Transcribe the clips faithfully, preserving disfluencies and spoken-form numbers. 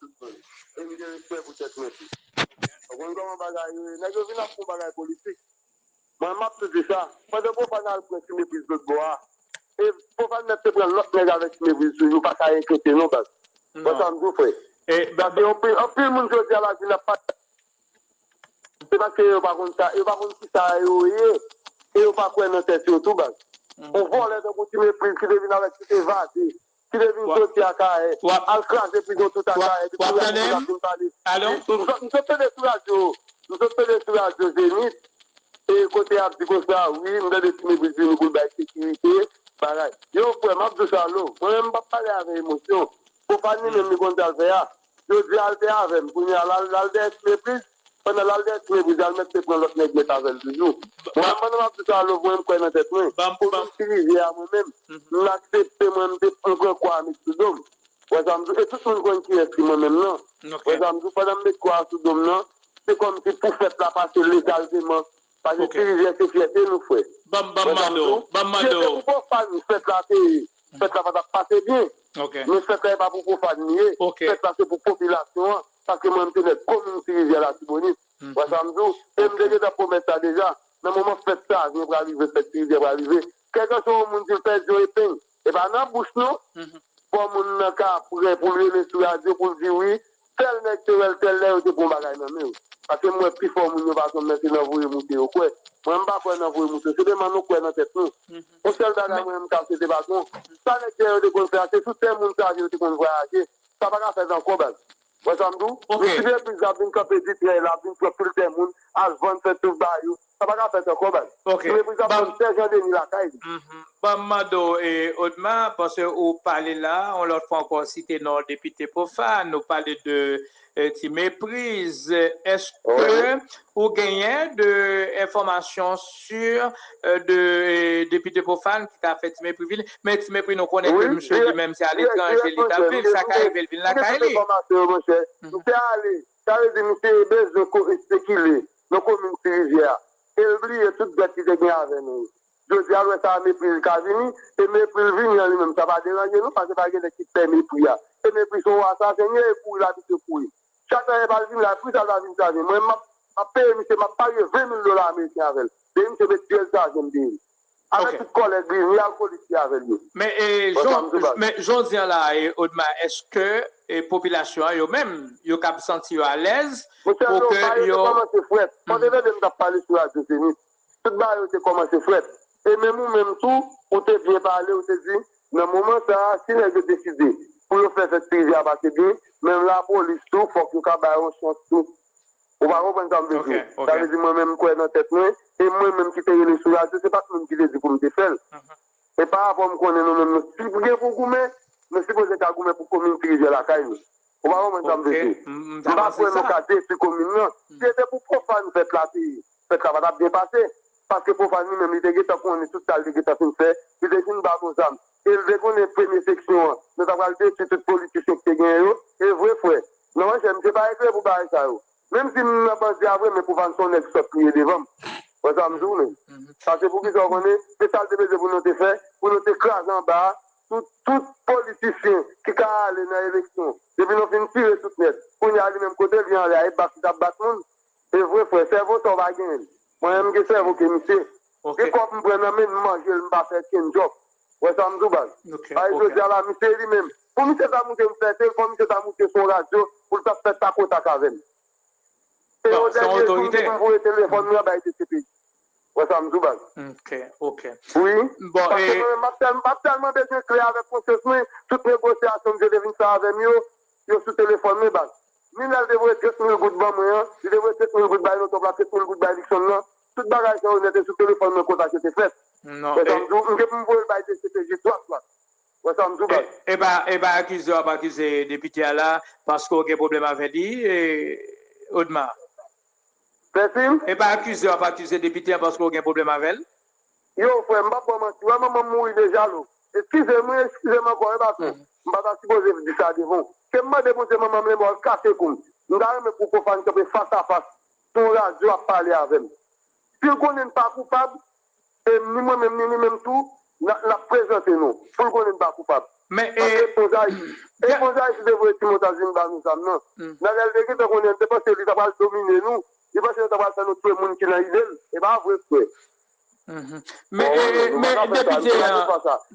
tout moun. E m gen respè pou tèt mwen tou. Ou konn kòman bagay yo ye? Nèg yo vin ap fè yon bagay politik. Mwen, m ap tou di sa. Pandan Pwofàn al pran Ti Mepriz lòt bò a, e Pwofàn mèt te pran lòt nèg avèk Ti Mepriz toujou, pa ka enkyete non, baz. Wè sa m di w, frè? Paske anpil, anpil moun jodi a la vin ap pale. Se paske yo pa konn sa, yo pa konn ki sa yo ye, e yo pa kwè nan tèt yo tou, baz. Yon vòlè tankou Ti Mepriz ki te vin avèk tout evaze, ki te vin soti Akayè, al kraze prizon tout Akayè, depi radyo moun ap vin pale. M sot, m sot tande sou radyo, m sot tande sou radyo Zenith, e kote y ap di konsa, wi, m tande Ti Mepriz vini pou l bay sekirite, bagay. Yo, frè, m ap di w sa lo, mwen menm m p ap pale avè emosyon. Pwofàn li menm li konn sa l fè a. Jodi a, l te avè m. Kounye a, l al, l al dèyè Ti Mepriz. Pandan l al dèyè Ti Mepriz, l al mèt te pran lòt nèg mèt avè l toujou. Mwen menm, pandan m ap di sa lo, mwen, m kwè nan tèt mwen. Komin Ti Rivyè a, mwen menm, m aksepte, mwen, m te, m pran kwa a met sou do m. Wè sa m di w? E tout moun konn kiyès ki mwen menm nan. Wè sa m di w? Pandan m met kwa a sou do m nan, se kòmsi pou fèt la pase legalman. Paske Ti Rivyè se fyète nou, frè. Wè sa m di w? Si se pou Pwofàn fèt la te ye, fèt la pa t ap pase byen. Men fèt la e pa pou Pwofàn li ye. Fèt la se pou popilasyon an. Paske mwen, m se nèg komin Ti Rivyè Latibonit. Wè sa m di w? E m te gentan pwomèt sa deja. Nan moman fèt sa vyen pral rive, fèt Ti Rivyè pral rive, kèlkanswa yon moun di l pèdi yon epeng, e pa nan bouch non. Fò moun nan ka prè pou l rele sou radyo pou l di wi, tèl nèg te wè l tèl lè yo te pran yon bagay nan men yo. Paske m wè pifò moun yo pa konn men se nan voye moute yo kwè. Mwen, m pa kwè nan voye moute. Se sèlman nou kwè nan tèt nou. Yon sèl bagay mwen, m ka swete patwon, sa nèg dèyè yo te konn fè a, se sou tè moun sa yo te konn vwayaje. Sa pa ka fèt ankò, baz. Wè sa m di w? Yon ti epi l ap vin kanpe ditrè, l ap vin pran pil tè moun, al vann, fè tout ba yo. Sa pa ka fèt ankò, baz. Ti Mepriz ap vann tè Jan Deni lakay li. Ban m mande w, e, Odma, paske ou pale la, yon lòt fwa ankò, site non depite Pwofàn, ou pale de e, Ti Mepriz. Èske ou genyen de enfòmasyon si e, de e, depite Pwofàn ki ka fè Ti Mepriz vini? Men Ti Mepriz nou konnen ke misye li menm se aletranje li t ap viv, sa ka rive l vin lakay li. Misye ale, sa vle di misye bezwen ko- espekile nan komin Ti Rivyè a. E l bliye tout dèt li te gen avè nou yo. Jodi a, l wè sa a mepri l ka vini, e mepri l vini an li menm, sa pa deranje nou, paske pa gen nèg ki pè mepri a. E mepri se yon asasen li ye, e kouri l abitye kouri. Chak lè pa l vin la, pri sa l ta vin chaje. Mwen, m ap, m ap peye misye, m ap parye ven mil dola ameriken avè l. Depi misye met pye l chaje m deye l. Avèk tout kòlèg li, ni alkolik li avè l yo. Men, e, jan, men jan w di an la, e, Odma, èske e, popilasyon an yo menm, yo kab santi yo alèz pou ke yo. Monchè, bagay yo te kòmanse frèt. Pandan m t ap pale sou radyo Zenith, tout bagay yo te kòmanse frèt. E menm ou menm tou, ou te byen pale, ou te di, nan moman sa a, si nèg yo deside pou yo fè fèt Ti Rivyè a pase byen, menm lapolis tou, fòk yo ka ba yo yon chans tou. Ou pa konprann sa m vle di w? Sa vle di mwen menm m kwè nan tèt mwen, e mwen menm ki te rele sou radyo, se pa t moun ki te di pou m te fè l. E pa rapò m konnen nou menm nou, si gen pou goumen, nou sipoze ka goumen pou komin Ti Rivyè lakay nou. Ou pa konprann sa m vle di w? M pa kwè nou ka detwi komin nan. Si se te pou pwofàn fèt la te ye, fèt la pa t ap byen pase. Paske pwofàn li menm, li te gentan konnen tout sa l te gentan fin fè, li te fin ba nou zam. E l te konnen premye seksyon an, nou ta pral detwi tout politisyen ki te genyen yo. E vre, frè. Non, monchè, misye pa eklere pou bagay sa yo. Menm si m nan bandi a vre, men pwofàn se yon nèg sòt li ye devan m. Wè sa m di w, men. Paske poukisa w konnen, se sa l te bezwen pou nou te fè, pou nou te kraze anba a, tout, tout politisyen ki ka ale nan eleksyon, depi nou fin tire tout nèt, kounye a li menm kote l ye anlè a, e bat li t ap bat moun. E vre, frè, sèvo sa w pa genyen l. Mwen menm, m gen sèvo ke misye. Gen kòb m pran nan men l, m manje l, m pa fè kenn djòb. Wè sa m di w, baz. Paske jodi a la, misye li menm, pou misye ta moute m fè tel, fò misye ta moute sou yon radyo pou l t ap fè takotak avè m. E yon dènye jou, m te konn voye telefòn mwen bay D C P J. Wè sa m di w, baz. Wi. Paske mwen menm, m ap tèl-, m ap tèlman bezwen klè avèk konsyans mwen, tout negosyasyon misye te vin fè avè m yo, yo sou telefòn mwen, baz. Minèl te voye trant mil goud ban mwen an, li te voye trant mil goud bay Lotòp la, trant mil goud bay Likson nan. Tout bagay sa yo nèt e sou telefòn mwen kontak yo te fèt. Wè sa m di w, m gen pou m voye l bay D C P J dwat dwat. Wè sa m di w, baz. E pa, e pa akize w ap akize depite a la, paske w gen pwoblèm avè li, e, Odma? Pèsin? E pa akize w ap akize depite a paske w gen pwoblèm avè l? Yo, frè, m p ap ba w manti. Wè manman m mouri deja, lo. Eskize m, wi, eskize m ankò, wi, patwon. M pa ta sipoze di sa devan w. Ke m mande Bondye manman m lanmò l kase kou m. M ta renmen pou pwofàn kanpe fas a fas sou yon radyo ap pale avè m. Si l konnen n pa koupab, e ni mwen menm, ni li menm tou, n a, n ap prezante nou. Pou l konnen n pa koupab. Men, paske e, Ponzay, e Ponzay si te voye ti montaz vin ba nou zam nan. Nan lè l te gentan konnen, l te panse li ta pral domine nou. Li panse nou ta pral fè nou touye moun ki nan ide l. E pa vre, frè. Mhm. Men, e, men, depite an,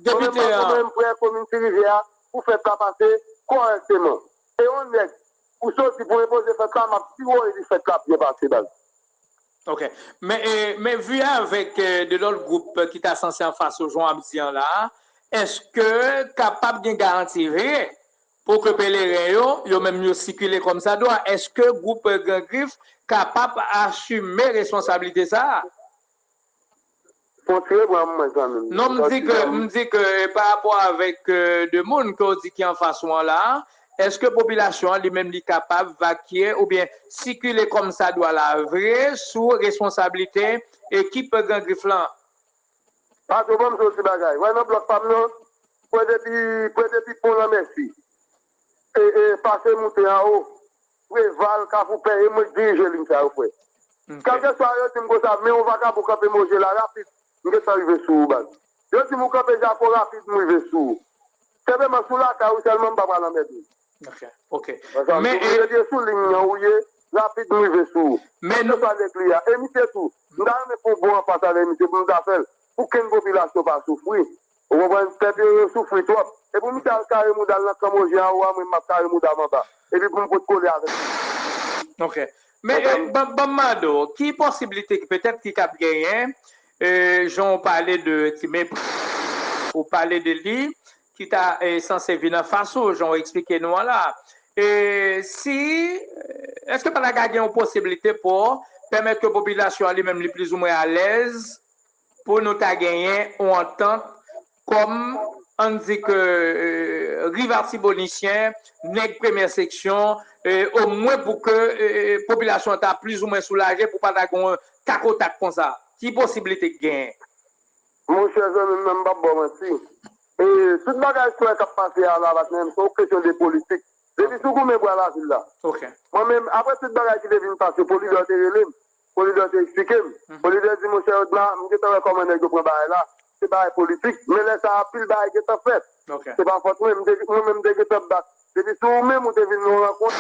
depite an. Mwen menm, frè, komin Ti Rivyè a, pou fèt la pase kòrèkteman. E yon nèg, ou soti pou enpoze fèt la, m ap siwoye li fèt la byen pase, baz. Ok. Men, e, men vi avèk, e, de lòt gwoup ki ta sanse anfas ou, jan w ap di an la, èske kapab gen garanti vre pou ke peleren yo, yo menm yo sikile kòmsadwa? Èske gwoup Gran Grif kapab asime responsablite sa a? Fon tire bra mwen, zanmi m. Non, m di ke, m di ke, e, pa rapò avèk, e, de moun ke w di ki anfas ou an la, èske popilasyon an li menm li kapab vakye oubyen sikile kòmsadwa la vre sou responsablite ekip Gran Grif lan? Patwon, ban m di w ti bagay. Wè nan blòk pa m nan, prè depi, prè depi pon Lanmèsi. E, e, pase moute anwo. Preval, Kafou Pè, e mwen k dirije liy sa yo, frè. Ok. Kèlkeswa yo di m konsa, men yon vakabon kanpe m oje la rapid, m gentan rive sou ou, baz. Yo di m ou kanpe Jako rapid, m rive sou ou. Senpleman sou lakay ou sèlman m pa pral anmède w. Ok, ok. Paske men, si w rete sou liy nan ou ye, rapid m rive sou ou. Men kèlkeswa nèg li a. E misye tou, m ta renmen fè yon bon anfas avèk misye pou m ta fè l. Pou kenn popilasyon pa soufri. Ou konprann? Pèp yo, yo soufri twòp. E pou misye al kare mouda l nan kanmoje anwo a, mwen m ap kare mouda m anba. Epi pou m pot kole avèk li. Ok. Men, e, ban, ban m mande w, ki posiblite ki petèt ki kab genyen, e, jan w pale de ti mepri, ou pale de li, ki ta, e, sanse vin anfas ou, jan w eksplike nou an la. E si, èske pa ta ka gen yon posiblite pou pèmèt ke popilasyon an li menm li plizoumwen alèz pou nou ta genyen yon antant kòm, ann di ke, e, Riv Atibonisyen, nèg premyè seksyon, e, omwen pou ke, e, popilasyon an ta plizoumwen soulaje pou pa ta gen yon takotak konsa? Ki posiblite k genyen? Monchè zanmi m nan, m p ap ba w manti. E, tout bagay sou k ap pase a la, patnè m, se yon kesyon de politik. Depi sou goumen bwa lavil la. Ok. Mwen menm, apre tout bagay ki te vin pase, Polidor te rele m. Polidor te eksplike m. Mhm. Polidor di, monchè Odma, m gentan wè kòman nèg yo pran bagay la. Se bagay politik. Men lè sa a, anpil bagay gentan fèt. Ok. Se pa fòt mwen, m te, mwen menm m te gentan bat. Depi sou ou menm ou te vin nan yon rankont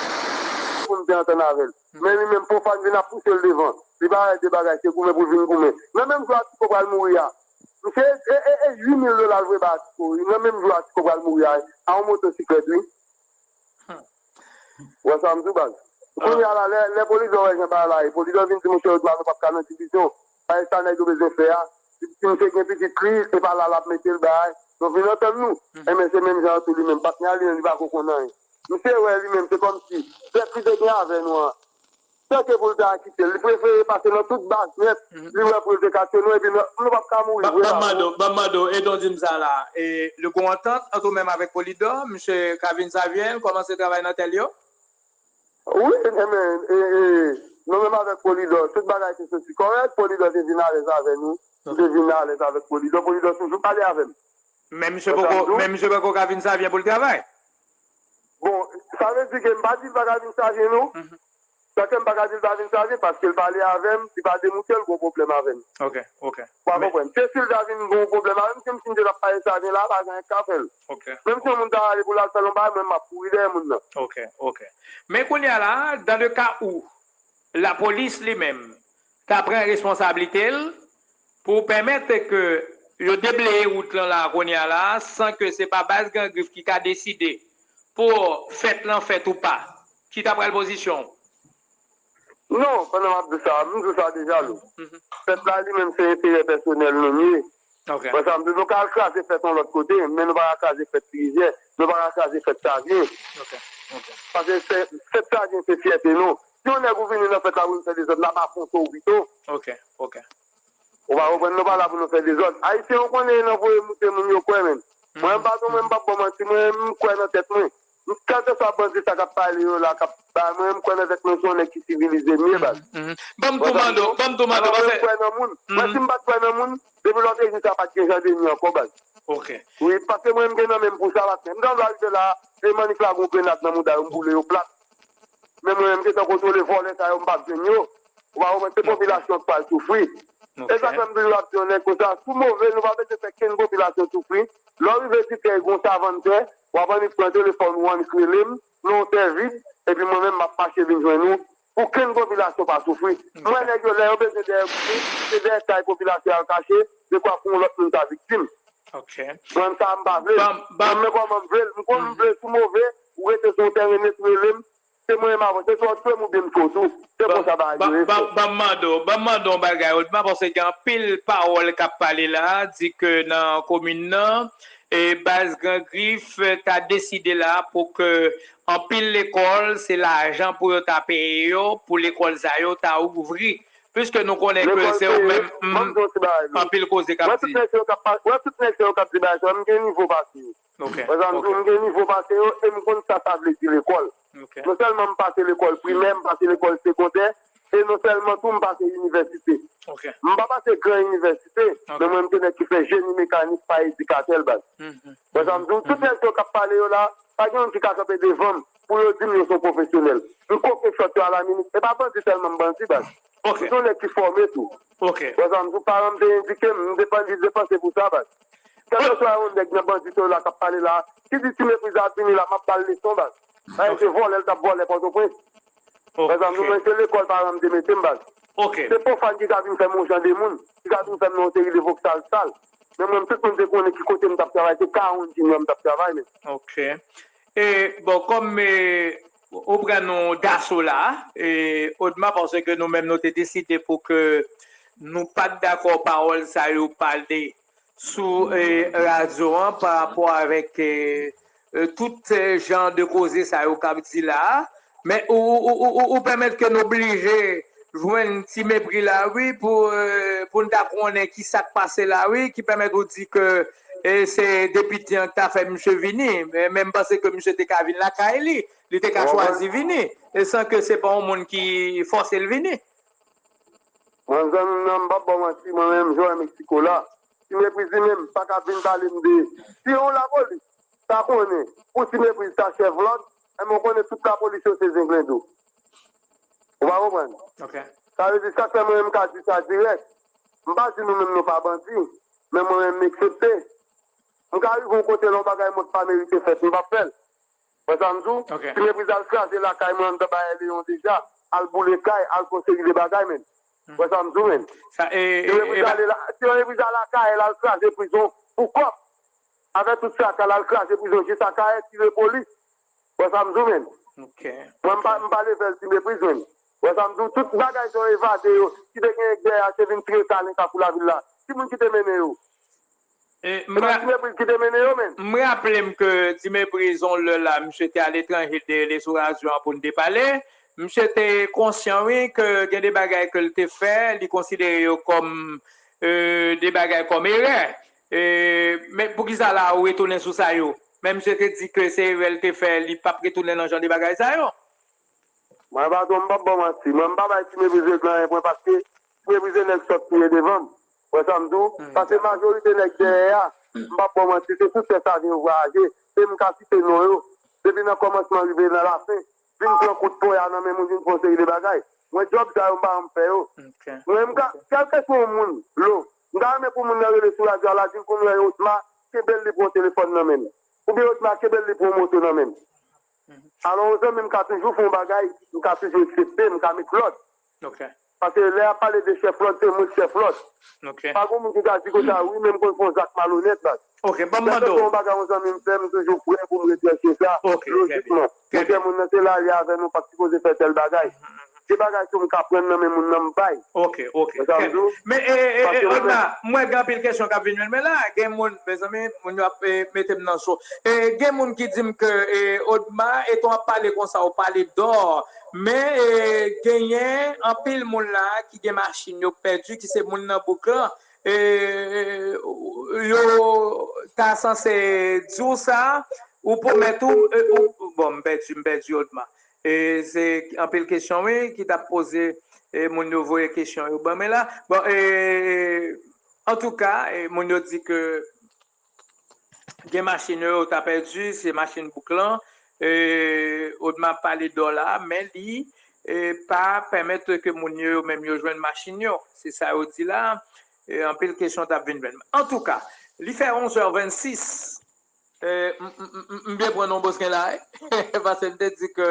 pou m te antann avè l. Mhm. Men li menm, Pwofàn vin ap pouse l devan. Li pa wè de bagay, se goumen pou l vin goumen. Nan menm jou a Tiko pral mouri a, misye, e, e, e uit mil dola l voye bay Tiko, wi. Nan menm jou a Tiko pral mouri a, a yon motosiklèt, wi. Hmm. Ou wè sa m di w, baz? Ah. Kounye a la, lè, lè Polidò wè jan bagay la ye, Polidò vin di, monchè Odma, nou p ap ka nan divizyon. Bagay sa nèg yo bezwen fè a. Si, si misye gen pitit li, se pa la l ap mete l bay. Nou vin antann nou. Mhm. Enben, se menm jan an tou li menm. Patnè a li menm, li pa ko konn anyen. Misye wè li menm, se kòmsi dèt li te gen avè nou an, se ke pou l ta kite l. Li prefere pase nan tout baz nèt. Mhm. Li wè pou l te kase nou, epi nou, nou p ap ka mouri vre la. Ban m mande w, ban m mande w, etan w di m sa la, e, le gwo antant ant ou menm avèk Polidò, misye Kavin Saviel kòmanse travay nan tèl yo? Wi, enben, e, e, nou menm avèk Polidò, tout bagay te soti kòrèk, Polidò te vin alèz avè nou, nou te vin alèz avèk Polidò, Polidò toujou pale avè m. Men misye poko, men misye poko ka vin Savyen pou l travay. Bon, sa vle di ke m pa di l pa ka vin Savyen, non. Mhm. Sa ke m pa ka di l pa vin Savyen, paske l pale avè m, li pa demoute l, gon pwoblèm avè m. Ok, ok. Ou pa konprann. Se si l ta vin gon pwoblèm avè m, si m, si m te t ap pale Savyen la, pa gen anyen k ka fè l. Ok. Menm si yon moun ta rale pou l al fè l yon bagay, mwen, m ap kouri dèyè moun nan. Ok, ok. Men kounye a la, dans le cas où lapolis li menm ta pran responsablite l pou pèmèt ke yo debleye wout lan la kounye a la, san ke se pa baz Gran Grif ki ka deside pou fèt lan fèt ou pa. Ki ta pral pozisyon w? Non, pandan m ap di sa, m di w sa deja, Lou. Mhm. Fèt la, li menm, se enterè pèsonèl nou l ye. Ok. Wè sa m di, nou ka al kraze fèt yon lòt kote, men nou pa ka kraze fèt Ti Rivyè, nou pa ka kraze fèt Savyen. Ok, ok. Paske fè-, fèt Savyen se fyète nou. Si yon nèg ou vini nan fèt la pou vin fè dezòd, n ap afonse w pito. Ok, ok. Ou pa konprann, nou pa la pou nou fè dezòd. Ayisyen, ou konnen, nan voye moute moun yo kwè, menm. Mwen, m pa, mwen, m p ap ba w manti, mwen, m kwè nan tèt mwen. Kèlkeswa bandi sa k ap pale yo la, k ap bay mwen, m kwè nan tèt mwen se yon nèg ki sivilize m ye, baz. Mhm, mhm. Ban m tou mande w, ban m tou mande w, paske mwen, m kwè nan moun. Mwen, si m pa t kwè nan moun, depi lòt jou sa pa t gen jan de ni ankò, baz. Ok. Wi, paske mwen, m gen nan men m pou sa, paske m ta dwe rive la, e Manif la gon grenad nan mouda yo, m boule yo plat. Men mwen, m gentan kontwole vòlè sa yo, m p ap jwenn yo. Ou pa konprann, se popilasyon k pral soufri. E sa fè m toujou ap di yon nèg konsa, si w move, nou pa bezwen fè kenn popilasyon soufri. Lè w rive Ditrè, gen yon savann tè, w ap annik pran telefòn ou annik rele m, nan yon tè vid, epi mwen menm m ap mache vin jwenn ou, pou kenn popilasyon pa soufri. M wè nèg yo, lè yo bezwen dèyè moun, se dèyè kay popilasyon y al kache, dekwa pou yon lòt moun ta viktim. Mwen menm sa m pa vle l. Mwen menm kòman m vle l. M konn m vle l, si w move, ou rete sou yon tèren net, rele m, se mwen menm avanse, swa w tchwe m oubyen m tchwe w tou. Se konsa bagay yo ye, frè. Ban m mande w, ban m mande w yon bagay, Odma, paske gen anpil pawòl k ap pale la, di ke nan komin nan, e baz Gran Grif, eh, ta deside la pou ke anpil lekòl, se lajan pou yo ta peye yo, pou lekòl sa yo ta ouvri. Piske nou konnen ke se ou menm, mm, anpil koze k ap di. Wè tout nèg sa yo k ap pa-, wè tout nèg sa yo k ap di bagay sa yo, m gen nivo pase yo. Wè sa m di w, m gen nivo pase yo e m konn sa sa vle di lekòl. Non sèlman m pase lekòl primè, m pase lekòl segondè, e non sèlman tou m pase inivèsite. M pa pase gran inivèsite, men mwen m te nèg ki fè jeni mekanik pa edikatè l baz. Wè sa m di w, tout nèg sa yo k ap pale yo la, pa gen youn ki ka kanpe devan m pou yo di m yo se yon pwofesyonèl. M koke chòt yo alaminit, e pa bandi sèlman m bandi baz. M se yon nèg ki fòme tou. Wè sa m di w, paran m te endike m, m te pa li depanse pou sa baz. Kèlkeswa yon nèg nan bandi sa yo la k ap pale la, ki di Ti Mepriz ap vini la, m ap ba l leson baz. Paske se vòlè l t ap vòlè Pòtoprens. Wè sa m di w, mwen se lekòl paran m te mete m baz. Se pwofàn ki ka vin fè m yon jan de moun, ki ka vin fè m nan yon seri de voksal sal. Men mwen, tout moun te konnen ki kote m t ap travay, se Kawon Junior m t ap travay, men. E, bon, kòm, e, ou pran nou daso la, e, Odma, paske nou menm nou te deside pou ke nou pa t dakò pawòl sa yo pale sou, e, radyo an pa rapò avèk, e, e, tout, e, jan de koze sa yo k ap di la a. Men ou, ou, ou, ou, ou pèmèt ke n oblije jwenn Ti Mepri la, wi, pou, e, pou n ta konnen ki sa k pase la, wi, ki pèmèt ou di ke, e, se depite an ki ta fè misye vini. Men, men m panse ke misye te ka vin lakay li. Li te ka chwazi vini. E san ke se pa yon moun ki fòse l vini. Mwen, zanmi m nan, m p ap ba w manti, mwen menm, jan w wè Meksiko la, Ti Mepriz li menm pa ka vin pale m de, si yon lapolis ta konnen pou Ti Mepriz ta chèf lòd, enben w konnen tout lapolis yo se zenglendo. Ou pa konprann? Sa vle di, sa k fè mwen menm m ka di sa dirèk. M pa di nou menm nou pa bandi, men mwen menm m eksepte. M ka rive yon kote lè yon bagay mwen pa merite fèt, m p ap fè l. Wè sa m di w? Ti Mepriz al kraze lakay mwen anndan Bayè Leyon deja, al boule kay, al fè yon seri de bagay, menn. Wè sa m di w, menn? Ti Mepriz ale la, Ti Mepriz al lakay, l al kraze prizon pou kòb. Avèk tout traka, l al kraze prizon jis Akayè, tire polis. Wè sa m di w, menn? Mwen, m pa, m pa level Ti Mepriz, menn. Wè sa m di w? Tout bagay sa yo evade yo, ki te genyen dèyè a, se vin tire talenka pou lavil la. Ki moun ki te mennen yo? E, m ra-, Ti Mepriz ki te mennen yo, menn. M raple m ke Ti Mepriz, yon lè la, misye te aletranje, l te rele sou radyo an pou n te pale. Misye te konsyan, wi, ke gen de bagay ke l te fè, li konsidere yo kòm, e, de bagay kòm erè. E, men poukisa la ou retounen sou sa yo? Men misye te di ke se erè l te fè, li p ap retounen nan jan de bagay sa yo. Mwen, patwon, m p ap ba w manti. Mwen, m pa bay Ti Mepriz nan anyen, mwen, paske Ti Mepriz se nèg sòt ki ye devan m. Wè sa m di w? Paske majorite nèg dèyè a, m p ap ba w manti, se sou tè Savyen yo vwayaje. E m ka site non yo. Depi nan kòmansman rive nan lafen. Vin pran kout ponya nan men moun, vin fè yon seri de bagay. Mwen, djòb sa yo, m pa janm fè yo. Mwen, m ka, kèlkeswa yon moun, lo, m ta renmen pou moun nan rele sou radyo a la, di l konn wè Odma, kenbe l, li pran yon telefòn nan men l. Oubyen Odma, kenbe l, li pran yon moto nan men l. Alò, yon zanmi m ka toujou fè yon bagay, m ka toujou eksepte, m ka met lòd. Paske lè y ap pale de chèf lòd, se mwen k chèf lòd. Pa gen moun ki ka di konsa, wi, men m konn fè yon zak malonèt, baz. Kèlkeswa yon bagay yon zanmi m fè, m toujou prè pou m redrèse sa, lojikman. Monchè, moun nan se lari avè nou, pa t sipoze fè tèl bagay. Se bagay tou m ka pran nan men moun nan, m bay. Wè sa m di w? Men, e, e, e, Odma, m wè gen anpil kesyon k ap vin jwenn mwen la. Gen moun, mezanmi, moun yo ap, e, mete m nan cho. E, gen moun ki di m ke, e, Odma, etan w ap pale konsa, ou pale dò. Men, e, genyen anpil moun la ki gen machin yo pèdi, ki se moun nan bouk lan. E, yo ta sanse di w sa, ou pwomèt ou, e, ou, bon, m pèdi, m pèdi Odma. E se anpil kesyon, wi, ki t ap poze, e moun yo voye kesyon yo ban mwen la. Bon, e, antouka, e moun yo di ke gen machin yo, yo ta pèdi, se machin bouk lan. E, Odma ap pale dò la, men li, e pa pèmèt ke moun yo, yo menm yo jwenn machin yo. Se sa yo di la. E anpil kesyon t ap vin jwenn. Antouka, li fè onz è vennsis. E, m, m, m, m byen pran non Bosken la, wi. Paske m te di ke